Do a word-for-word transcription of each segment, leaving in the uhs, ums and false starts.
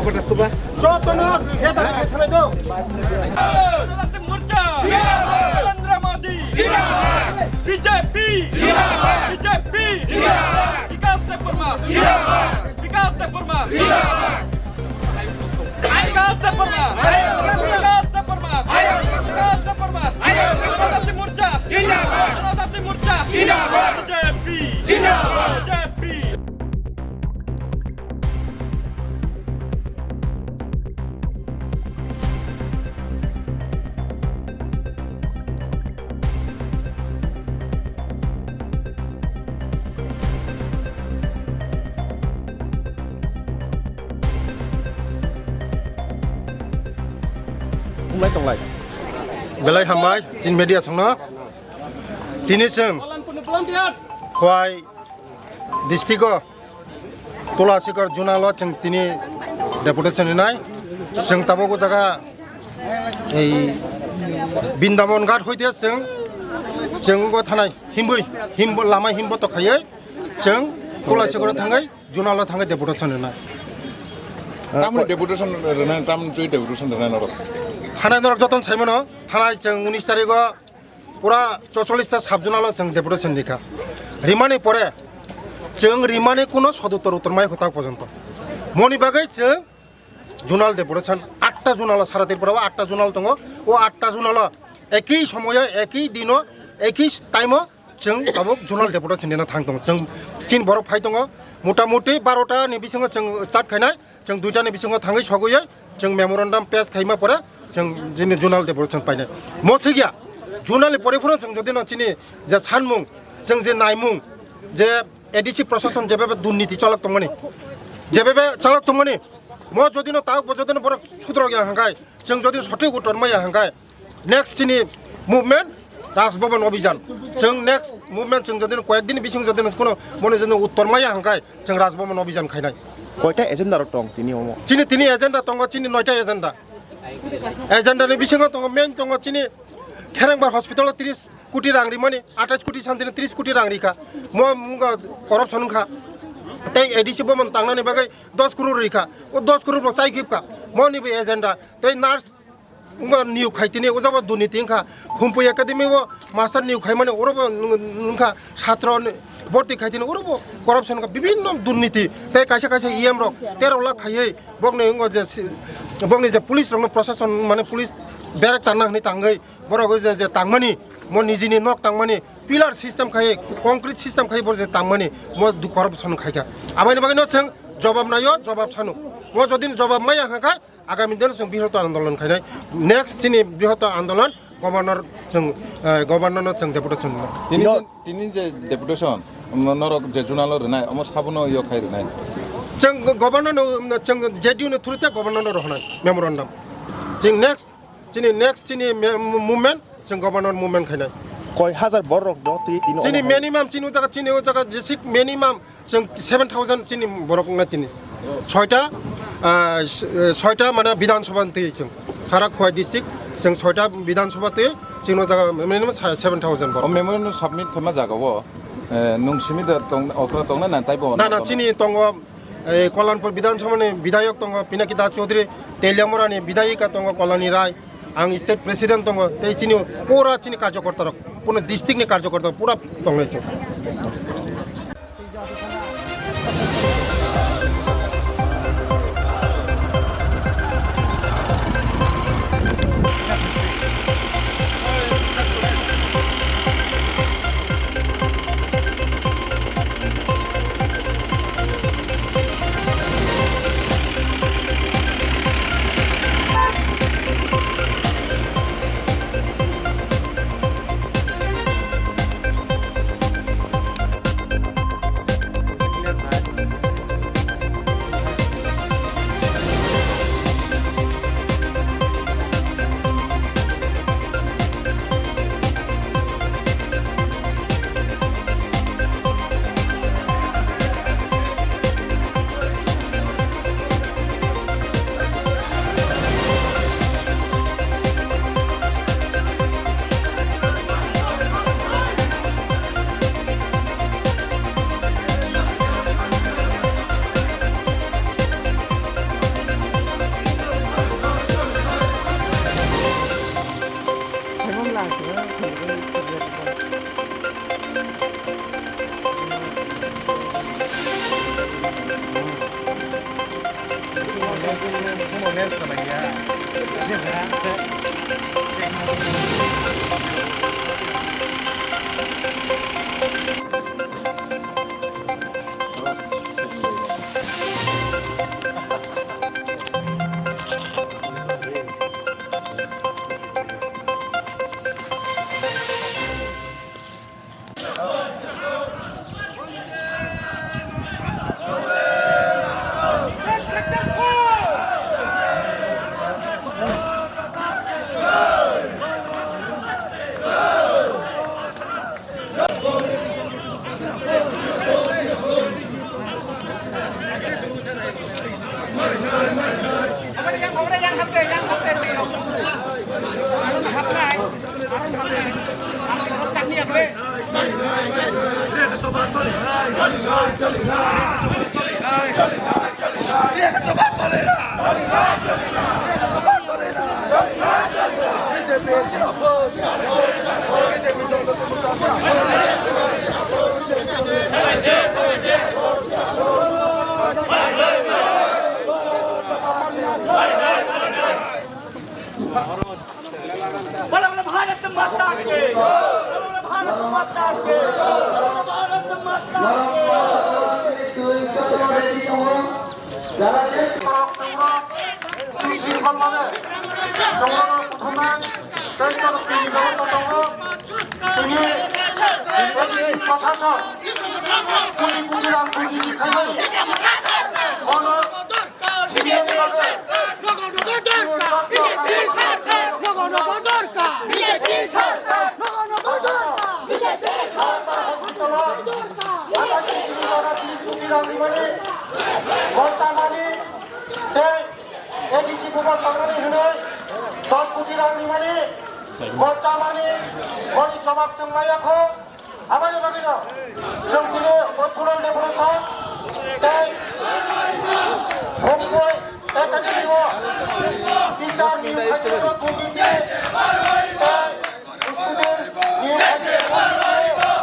Jotono heta heta thanai do. Janata Morcha! Narendra Modi! B J P! B J P! Vikas Debbarma! Vikas Debbarma! Vikas Debbarma! Vikas Debbarma! Vikas Debbarma! Janata Morcha! Janata Morcha! B J P! B J P! Tonglai, tonglai. Belai hambai, chin media songno. Tini chwng Khowai district o Tulasikor Junalo chwng tini deputation rinai. Chwng tabuk o jaga ei Brindaban Ghat hoite chwng, chwng go thanai himbui, himbo lama himbo to khaiye chwng Tulasikor thangwi Junalo thangwi deputation rinai. Tamni deputation rinai, tamni twi deputation rinai norok? Thanai norok joton saimano, thanai chwng unis tarikh o pura chocholish ta sub-zonal o chwng deputation rikha. Rimani pore chwng rimani kuno soduttor uttor mai hotak porjonto. Moni bagwi chwng zonal deputation atta zonal o, sara Tripura o atta zonal tongo. O atta zonal o ekhi somoyo, ekhi dino, ekhi time o chwng tabuk zonal deputation rina thang tongo. Chwng chin borok phai tongo. Mota moti barota ni bisingo chwng start khainai. Chwng duita ni bisingo thangwi sogwi chwng memorandum pass khaima pore chwng chini zonal deputation painai. Mo swkya zonal ni pore phano chwng jodi no chini je sanmung, chwng je naimung, je A D C prosason jebebe durniti chalok tongmani, jebebe chalok tongmani, mo jodi no tawk bo jodi no borok sudrok ya hangkai, chwng jodi sothik uttor maya hangkai, next chini movement Raj Bhaban Abhijan. Chwng next movement chwng jodi koyek din bising jodi kuno mone jodi uttor maya hangkai chwng Raj Bhaban Abhijan khainai. Koita agenda rok tong tini omo? Chini tini agenda tongo, chini noita agenda. Agenda ni bisingo tongo, main tongo chini Kherengbar hospital o tris koti rang rimani, atais koti santini tris koti rang rikha. Mo wngkha corruption wngkha. Tei A D C bhaban tangnani bagwi dos crore rikha. O dos crore bo chai khibkha. Mo ni bo agenda. Tei nurse wngkha niyok khai tini, o jaga durniti wngkha. Khumpui Academy o master niyok khaimani, oro bo wng-, wngkha satro ni borti khai tini, oro bo corruption wngkha, bibhinno durniti. Tei kaisa kaisa E M rok tero lakh khaiwi bokni wngkha je si-, bokni je police rokno, prosason mane police director na hwnwi tangwi borok je, je tangmani, mo nijini nok tangmani, pillar system khai, concrete system khai bo je tangmani, mo du-, corruption khaikha. Aboni bagwi no chwng jobab naio, jobab sano. Mo jodi jobab maya hwnkha khe, agami dino chwng brihottor andolon khainai. Next chini brihottor andolon governor chwng, eh, governor no chwng deputation rwnai. Tini, tini je deputation, um, norok je zonal o rwnai, omo sabono yo khai rwnai. Chwng governor no, um, chwng J D U ni through te governor no rohornai memorandum. Chwng next, chini next chini me-, movement, chwng governor movement khainai. Koi hajar borok no twi tini. Chini omo hai minimum, chini o jaga, chini o jaga jesik minimum chwng seven thousand chini borok wngnai tini. Soita, ah, s-, eh, soita mane Bidhan Sabha twi chwng. Sara Khowai district chwng soita Bidhan Sabha twi chini o jaga minimum sa-, seven thousand borok. O memorandum submit khaima jaga o, eh, nwng simi da tong, okra tongna na taibo? Na, na, tongna? Chini tongo, eh, Kollanpur Bidhan Sabha ni bidhayok tongo, Pinaki Das Chaudhary, Teliamura ni bidhayika tongo, Kolani Rai. Ang state president tongo, tei chini pura chini karjokorta rok, pura district ni karjokorta rok pura tonglai se. बोलो, बोलो, भारत माता की। बोलो, बोलो, भारत माता की। बोलो, भारत माता की। A D C bubar tangnani hwnwi dos koti rang rimani bo chamani boni jobab chwng maya kho. Aboni bagwino chwng tini o Tural Decoration tei Bhumkoi Academy o teacher ni khaitwino dugiti tei student ni khaitwino dugiti tei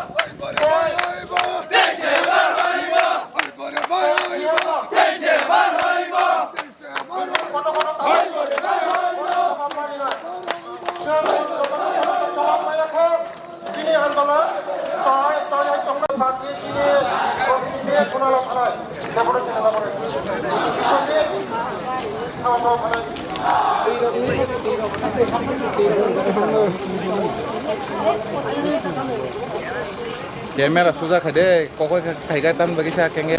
Camera suja khai de, kokoi khai, khai gai tam bagi sa kenge.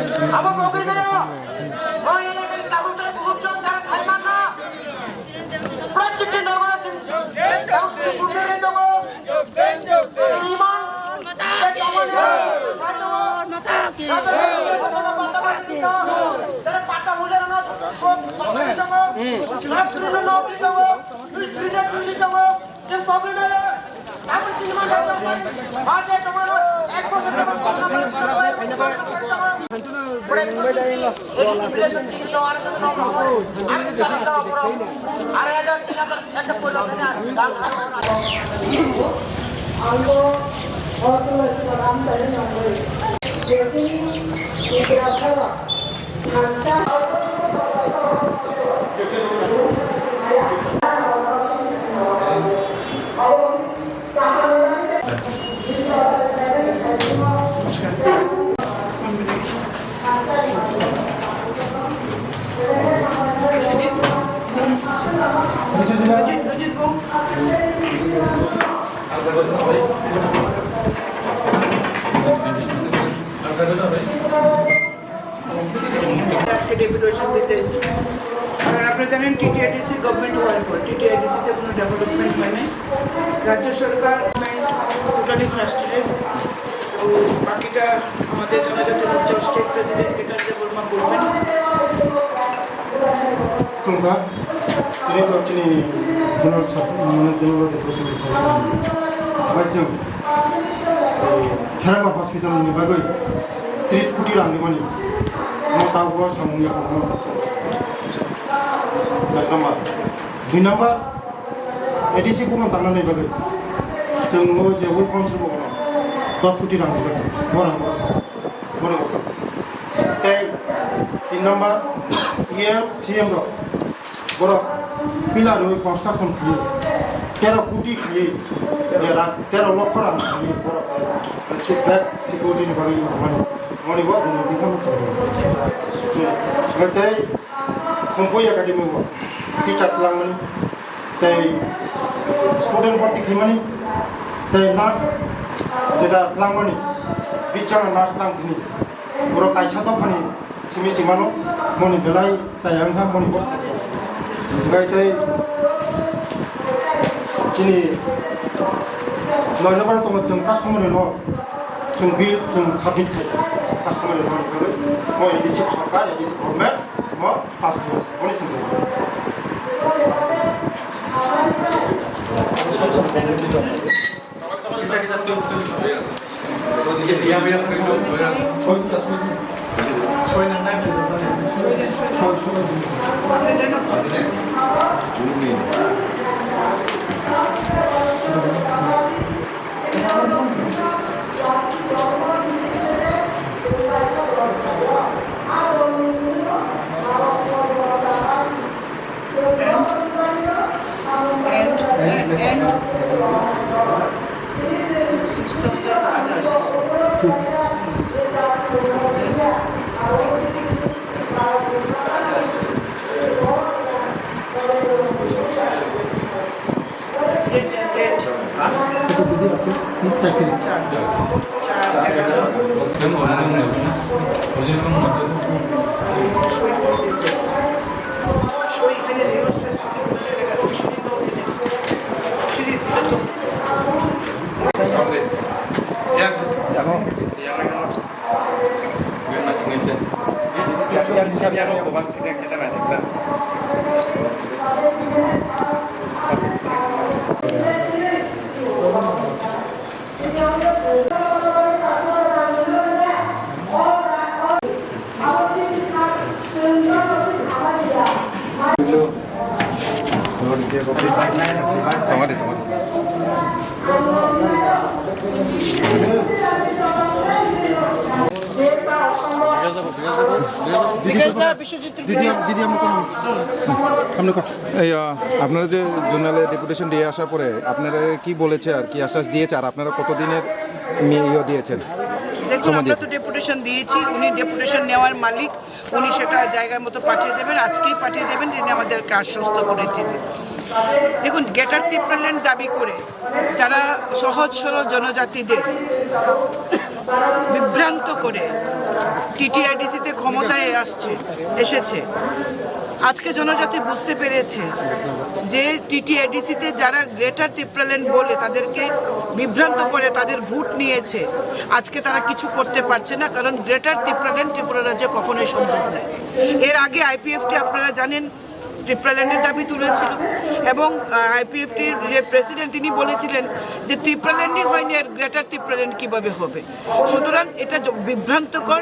আজকে ডেপুটেশন দিতে এসেছি। কারণ আপনারা জানেন, টিটিআইডিসি গভর্নমেন্ট হওয়ার পর টিটিআইডিসিতে কোনো ডেভেলপমেন্ট হয় নাই। রাজ্য সরকার টোটালি ফ্রাস্ট্রেটেড। তো বাকিটা আমাদের জনজাতি মোর্চার স্টেট প্রেসিডেন্ট বিকাশ দেববর্মা বলবেন। Khulumkha, tini to chini general sub, mane general body president sub, bai chwng, eh, Kheramba hospital ni bagwi tris koti rang rimani, mo tabo samung ya ko. Ek number, dui number, A D C buphang tangnani bagwi chwng o je World Council buphang dos koti rang rijak, bo rang bo, bo rang bo. Tei Tin number, E M, C M rok borok pillar rwi construction khaiwi tero koti khaiwi je rang tero lokho rang khaiwi borok se se bag security ni bagwi mani mani bo dino dino chwng tei Khumpui Academy bo teacher twlangmani tei student bhorti khaimani tei nurse jeta twlangmani bish jona nurse twlang thini borok kaisa dophani simi simano moni belai chaya wngkha moni bo hwnkhe tei chini noi number tongo chwng customary law chwng bill chwng submit khai customary law ni bagwi mo A D C sarkar A D C government mo pass khai moni simi And, and, and six thousand others. Six. Others. এটা দিদি আজকে তিন চারটে। দিদি, দিদি, আমি কোন? আপনি কোন? এই, আহ, আপনারা যে জোনালে ডেপুটেশন দিয়ে আসার পরে আপনারা কি বলেছে আর কি আশ্বাস দিয়েছে, আর আপনারা কতদিনের মে-, ইয়ে দিয়েছেন, দেখুন, সময় আমরা দিয়েছেন? তো ডেপুটেশন দিয়েছি, উনি ডেপুটেশন নেওয়ার মালিক, উনি সেটা জায়গার মতো পাঠিয়ে দেবেন, আজকেই পাঠিয়ে দেবেন, তিনি আমাদেরকে আশ্বস্ত করে দিলেন। দেখুন, গ্রেটার তিপ্রাল্যান্ড দাবি করে যারা সহজ সরল জনজাতিদের বিভ্রান্ত করে টিটিআইডিসিতে ক্ষমতায় আসছে, এসেছে, আজকে জনজাতি বুঝতে পেরেছে যে টিটিআইডিসিতে যারা গ্রেটার তিপ্রাল্যান্ড বলে তাদেরকে বিভ্রান্ত করে তাদের ভোট নিয়েছে, আজকে তারা কিছু করতে পারছে না, কারণ গ্রেটার তিপ্রাল্যান্ড ত্রিপুরা রাজ্যে কখনোই সম্ভব নয়। এর আগে আইপিএফটি আপনারা জানেন, তিপ্রাল্যান্ডের দাবি তুলেছিল এবং আইপিএফটির যে প্রেসিডেন্ট, তিনি বলেছিলেন যে তিপ্রাল্যান্ডই হয়নি, আর গ্রেটার তিপ্রাল্যান্ড কিভাবে হবে? সুতরাং এটা জ-, বিভ্রান্তকর।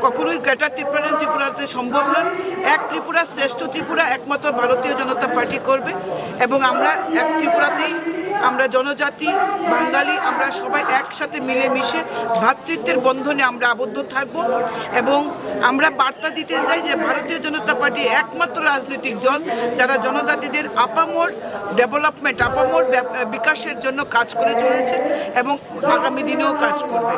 কখনোই গ্রেটার তিপ্রাল্যান্ড ত্রিপুরাতে সম্ভব নয়। এক ত্রিপুরা, শ্রেষ্ঠ ত্রিপুরা একমাত্র ভারতীয় জনতা পার্টি করবে এবং আমরা এক ত্রিপুরাতেই আমরা জনজাতি, বাঙালি, আমরা সবাই একসাথে মিলেমিশে ভ্রাতৃত্বের বন্ধনে আমরা আবদ্ধ থাকব এবং আমরা বার্তা দিতে চাই যে ভারতীয় জনতা পার্টি একমাত্র রাজনৈতিক দল যারা জনজাতিদের আপামর ডেভেলপমেন্ট, আপামর ব্যাপ-, বিকাশের জন্য কাজ করে চলেছে এবং আগামী দিনেও কাজ করবে।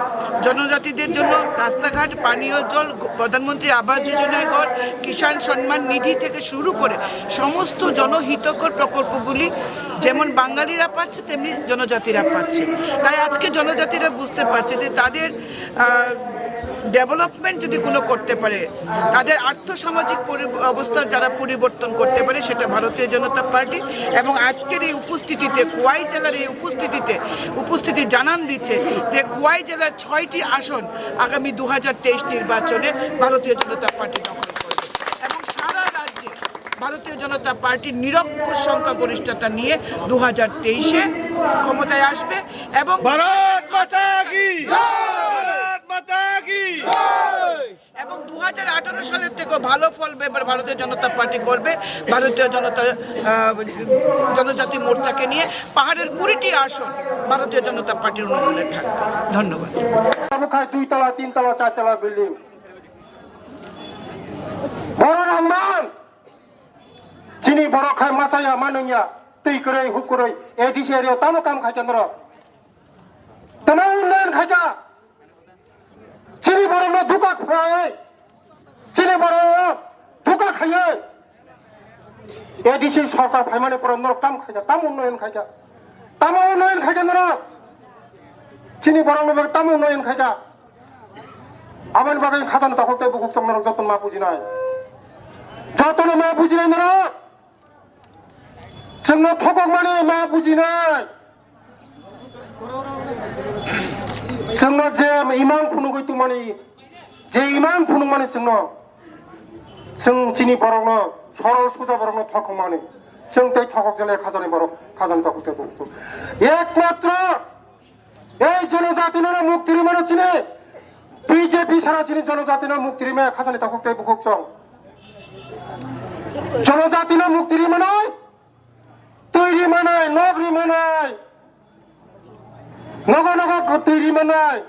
জনজাতিদের জন্য রাস্তাঘাট, পানীয় জল, গ-, প্রধানমন্ত্রী আবাস যোজনার ঘর, কিষাণ সম্মান নিধি থেকে শুরু করে সমস্ত জনহিতকর প্রকল্পগুলি যেমন বাঙালিরা পাচ্ছে, তেমনি জনজাতিরা পাচ্ছে। তাই আজকে জনজাতিরা বুঝতে পারছে যে তাদের, আহ, ডেভেলপমেন্ট যদি কোনো করতে পারে, তাদের আর্থ সামাজিক পরি-, অবস্থার যারা পরিবর্তন করতে পারে, সেটা ভারতীয় জনতা পার্টি। এবং আজকের এই উপস্থিতিতে, খোয়াই জেলার এই উপস্থিতিতে উপস্থিতি জানান দিচ্ছে যে খোয়াই জেলার ছয়টি আসন আগামী দু হাজার তেইশ নির্বাচনে ভারতীয় জনতা পার্টি দখল করবে এবং সারা রাজ্যে ভারতীয় জনতা পার্টি নিরঙ্কুশ সংখ্যাগরিষ্ঠতা নিয়ে দু হাজার তেইশে ক্ষমতায় আসবে এবং ভারত মাতা কি জয়! ভারত মাতা কি জয়! এবং দু হাজার আঠারো সালের থেকেও ভালো ফল এবার ভারতীয় জনতা পার্টি করবে। ভারতীয় জনতা, আহ, জনজাতি মোর্চাকে নিয়ে পাহাড়ের কুড়িটি আসন ভারতীয় জনতা পার্টির অনুকূলে থাকবে। ধন্যবাদ। খায় দুই তলা, তিন তলা, চার তলা building. Borok khai machaya manungya, twi kwrwi, huk kwrwi, A D C area o tamo kam khaikha norok? Tamo unnayan khaikha? Chini borokno duka khwlaiwi, chini borokno duka khaiwi, A D C sorkar phaimani pore norok tamo khaikha, tamo unnayan khaikha, tamo unnayan khaikha norok? Chini borokno bagwi tamo unnayan khaikha? Aboni bagwi khajani takhuk tei bukhuk chwng norok jotono ma bujinai, jotono ma bujinai norok. Chwngno thokokmani ma bujinai. Chwngno je imang phunugwi tongmani, je imang phunukmani chwngno, chwng chini borokno, sorol suja borokno thokokmani. Chwng tei thokok jele khajani borok, khajani takhuk tei bukhuk. Ekmatro Ei jonojatino mukti rimano chini B J P sara chini jonojatino mukti rimaya khajani takhuk tei bukhuk chwng. Jonojatino mukti rimanai, twi rimanai, nok rimanai, nogo nogo twi rimanai,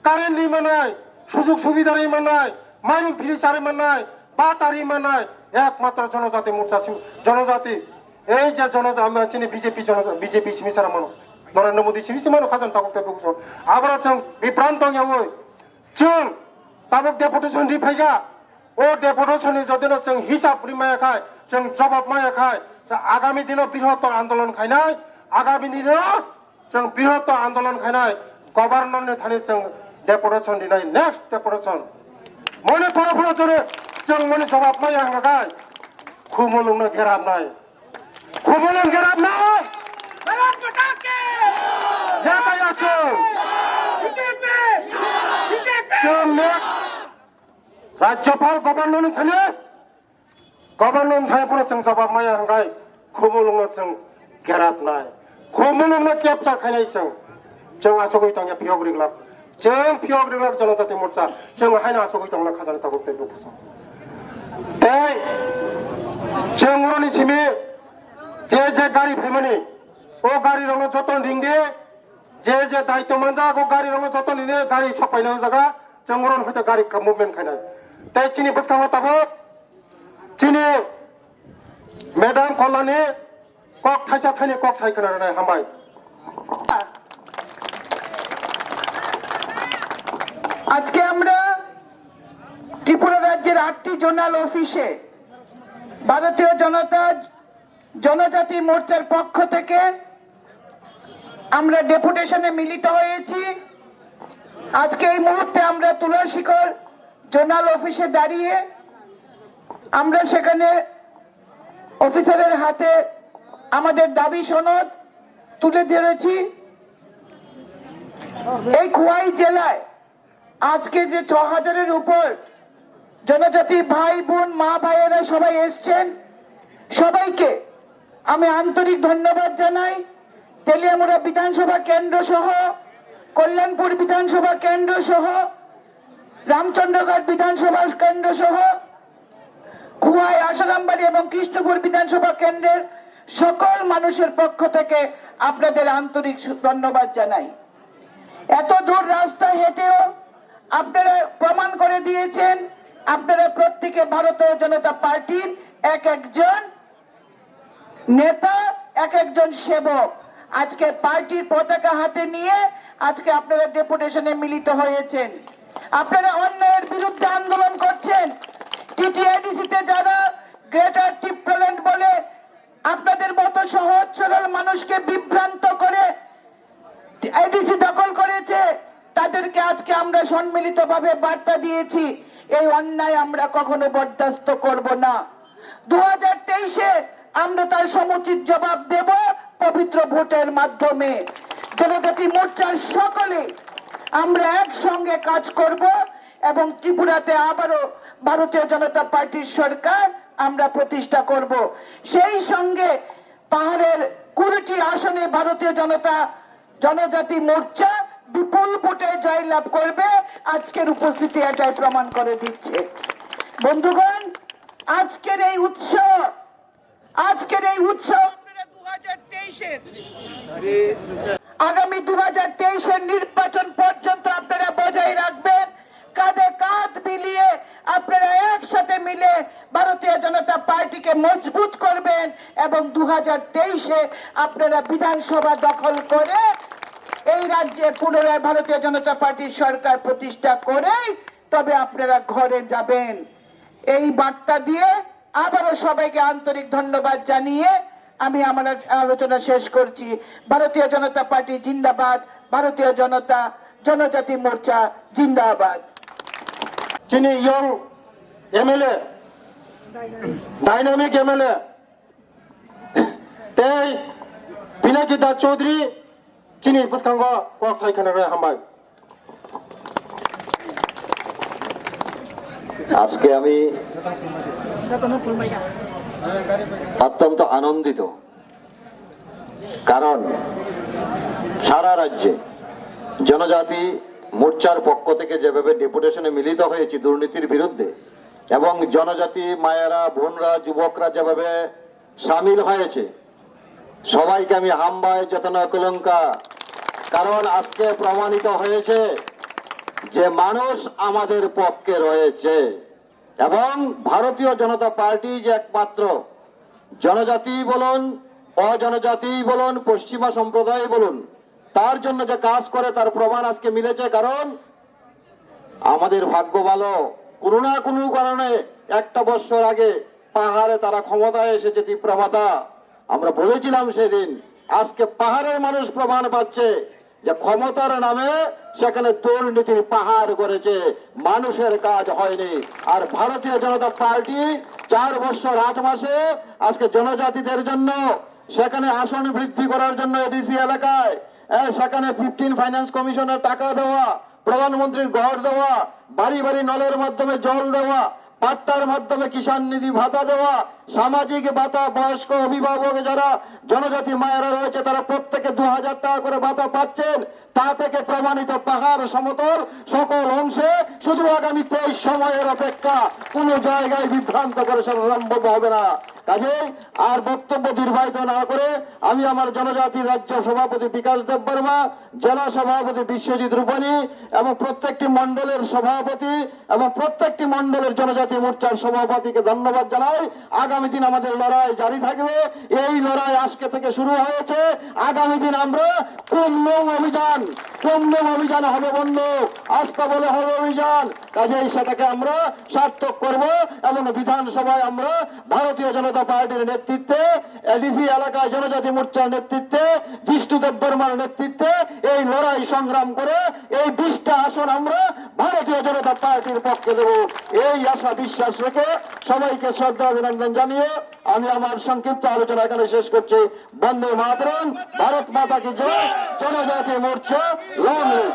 current rimanai, sujug subida rimanai, mairum phiri chari manai, bata rimanai, ekmatro jonojati morcha sim-, jonojati Ei je jono-, ama chini B J P jono-, B J P simi sara mano. Narendra Modi simi se mano khajani takhuk tei bukhuk chwng. Aboro chwng bibranto wngyawi chwng tabuk deputation ri phaikha. O deputation ni jodino chwng hisab ri maya khai, chwng jobab maya khai, chwng agami dino brihottor andolon khainai, agami dino chwng brihottor andolon khainai, governor ni thani chwng deputation rinai, next deputation. Moni phoro phoro chwng, chwng moni jobab maya hwnga khai, khumulwngno gerabnai. Khumulwng gerabnai. Bharat Mata ki! Yatai achung. B J P! B J P! Chwng next Rajyapal governor ni thani, governor ni thani phano chwng jobab maya hwnkhai khumulwngno chwng gerabnai. Khumulwngno capture khainai chwng. Chwng achugwi tongya phiyok riglak. Chwng phiyok riglak Jonojati Morcha, chwng haino achugwi tongna khajani tabuk tei bukusa. Tei chwng oroni simi je je gari phaimani, o gari rokno joto ringdi, je je daityo manjak o gari rokno joto ringdi, gari sok paina o jaga chwng oroni hoite gari ka movement khainai. Tei chini bwskango tabuk chini Madam Kolani kok thaisa thaini kok sai khna rwnai, hambai. আজকে আমরা ত্রিপুরা রাজ্যের আটটি জোনাল অফিসে ভারতীয় জনতা জনজাতি মোর্চার পক্ষ থেকে আমরা ডেপুটেশনে মিলিত হয়েছি। আজকে এই মুহূর্তে আমরা তুলাশিখর জোনাল অফিসে দাঁড়িয়ে আমরা সেখানে অফিসারের হাতে আমাদের দাবি সনদ তুলে ধরেছি। এই খোয়াই জেলায় আজকে যে ছ হাজারের উপর জনজাতি ভাই বোন মা ভাইয়েরা সবাই এসছেন, সবাইকে আমি আন্তরিক ধন্যবাদ জানাই। তেলিয়ামুড়া বিধানসভা কেন্দ্র সহ, কল্যাণপুর বিধানসভা কেন্দ্র সহ, রামচন্দ্রগড় বিধানসভা কেন্দ্র সহ, খোয়াই, আশারামবাড়ি এবং কৃষ্ণপুর বিধানসভা কেন্দ্রের সকল মানুষের পক্ষ থেকে আপনাদের আন্তরিক সু-, ধন্যবাদ জানাই। এত দূর রাস্তা হেঁটেও আপনারা প্রমাণ করে দিয়েছেন, আপনারা প্রত্যেকে ভারতীয় জনতা পার্টির এক একজন নেতা, এক একজন সেবক। আজকে পার্টির পতাকা হাতে নিয়ে আজকে আপনারা ডেপুটেশনে মিলিত হয়েছেন। আপনারা অন্যায়ের বিরুদ্ধে আন্দোলন করছেন। টিটিআইডিসিতে যারা গ্রেটার টিপ্রাল্যান্ড বলে আপনাদের মতো সহজ সরল মানুষকে বিভ্রান্ত করে এডিসি দখল করেছে, তাদেরকে আজকে আমরা সম্মিলিতভাবে বার্তা দিয়েছি, এই অন্যায় আমরা কখনো বরদাস্ত করব না। দু হাজার তেইশে আমরা তার সমুচিত জবাব দেব পবিত্র ভোটের মাধ্যমে। জনজাতি মোর্চার সকলে আমরা একসঙ্গে কাজ করব এবং ত্রিপুরাতে আবারও ভারতীয় জনতা পার্টির সরকার আমরা প্রতিষ্ঠা করব। সেই সঙ্গে পাহাড়ের কুড়িটি আসনে ভারতীয় জনতা, জনজাতি মোর্চা বিপুল ভোটে জয়লাভ করবে, আজকের উপস্থিতি এটাই প্রমাণ করে দিচ্ছে। বন্ধুগণ, আজকের এই উৎসব, আজকের এই উৎসব আপনারা দু হাজার তেইশের, আগামী দু হাজার তেইশের নির্বাচন পর্যন্ত আপনারা বজায় রাখবেন। কাঁধে কাঁধ মিলিয়ে আপনারা একসাথে মিলে ভারতীয় ভারতীয় জনতা পার্টিকে মজবুত করবেন এবং দু হাজার তেইশে আপনারা বিধানসভা দখল করে এই রাজ্যে পুনরায় ভারতীয় জনতা পার্টির সরকার প্রতিষ্ঠা করেই তবে আপনারা ঘরে যাবেন। এই বার্তা দিয়ে আবারও সবাইকে আন্তরিক ধন্যবাদ জানিয়ে আমি আমার আলোচনা শেষ করছি। ভারতীয় জনতা পার্টি জিন্দাবাদ, ভারতীয় জনতা জনজাতি মোর্চা জিন্দাবাদ। Chini young M L A, dynamic M L A, tei Pinaki Das Chaudhary, chini bwskango kok sai khna rw hambai. আজকে আমি অত্যন্ত আনন্দিত, কারণ সারা রাজ্যে জনজাতি মোর্চার পক্ষ থেকে যেভাবে ডেপুটেশনে মিলিত হয়েছি দুর্নীতির বিরুদ্ধে, এবং জনজাতি মায়েরা, বোনরা, যুবকরা যেভাবে সামিল হয়েছে, সবাইকে আমি হামবায় যতনা কলঙ্কা, কারণ আজকে প্রমাণিত হয়েছে যে মানুষ আমাদের পক্ষে রয়েছে। এবং ভারতীয় জনতা পার্টি যে একমাত্র জনজাতি বলুন, অজনজাতি বলুন, পশ্চিমা সম্প্রদায় বলুন, তার জন্য যে কাজ করে, তার প্রমাণ আজকে মিলেছে। কারণ আমাদের ভাগ্য ভালো, কোনো না কোনো কারণে একটা বছর আগে পাহাড়ে তারা ক্ষমতায় এসেছে, তিপ্রা মাতা। আমরা বলেছিলাম সেদিন, আজকে পাহাড়ের মানুষ প্রমাণ পাচ্ছে যে ক্ষমতার নামে সেখানে দুর্নীতির পাহাড় করেছে, মানুষের কাজ হয়নি। আর ভারতীয় জনতা পার্টি চার বছর আট মাসে আজকে জনজাতিদের জন্য সেখানে আসন বৃদ্ধি করার জন্য এডিসি এলাকায়, এ, সেখানে ফিফটিন ফাইন্যান্স কমিশনের টাকা দেওয়া, প্রধানমন্ত্রীর ঘর দেওয়া, বাড়ি বাড়ি নলের মাধ্যমে জল দেওয়া, পাট্টার মাধ্যমে কিষাণ নিধি ভাতা দেওয়া, সামাজিক ভাতা, বয়স্ক অভিভাবক যারা জনজাতি মায়েরা রয়েছে, তারা প্রত্যেকে দু হাজার টাকা করে ভাতা পাচ্ছেন। তা থেকে প্রমাণিত পাহাড় সমতল সকল অংশে শুধু আগামী তেইশ সময়ের অপেক্ষা, কোনো জায়গায় বিভ্রান্ত করে সেটা সম্ভব হবে না। কাজেই আর বক্তব্য দীর্ঘায়িত না করে আমি আমার জনজাতি রাজ্য সভাপতি বিকাশ দেববর্মা, জেলা সভাপতি বিশ্বজিৎ রূপানী এবং প্রত্যেকটি মণ্ডলের সভাপতি এবং প্রত্যেকটি মণ্ডলের জনজাতি মোর্চার সভাপতিকে ধন্যবাদ জানাই। আগামী দিন আমাদের লড়াই জারি থাকবে। এই লড়াই আজকে থেকে শুরু হয়েছে। আগামী দিন আমরা কুমনুং অভিযান, কুমনুং অভিযান হবে বন্ধ। আস্তা বলে হবে অভিযান। কাজেই সেটাকে আমরা সার্থক করব এবং বিধানসভায় আমরা ভারতীয় জনতা পার্টির নেতৃত্বে, এডিসি এলাকায় জনজাতি মোর্চার নেতৃত্বে, জিষ্ণু দেববর্মার নেতৃত্বে এই লড়াই সংগ্রাম করে এই বিশটা আসন আমরা ভারতীয় জনতা পার্টির পক্ষে দেব। এই আশা বিশ্বাস রেখে সবাইকে শ্রদ্ধা অভিনন্দন জানিয়ে আমি আমার সংক্ষিপ্ত আলোচনা এখানে শেষ করছি। বন্দে মাতরম, ভারত মাতা কি জয়, জনজাতি মোর্চা, লং লিভ।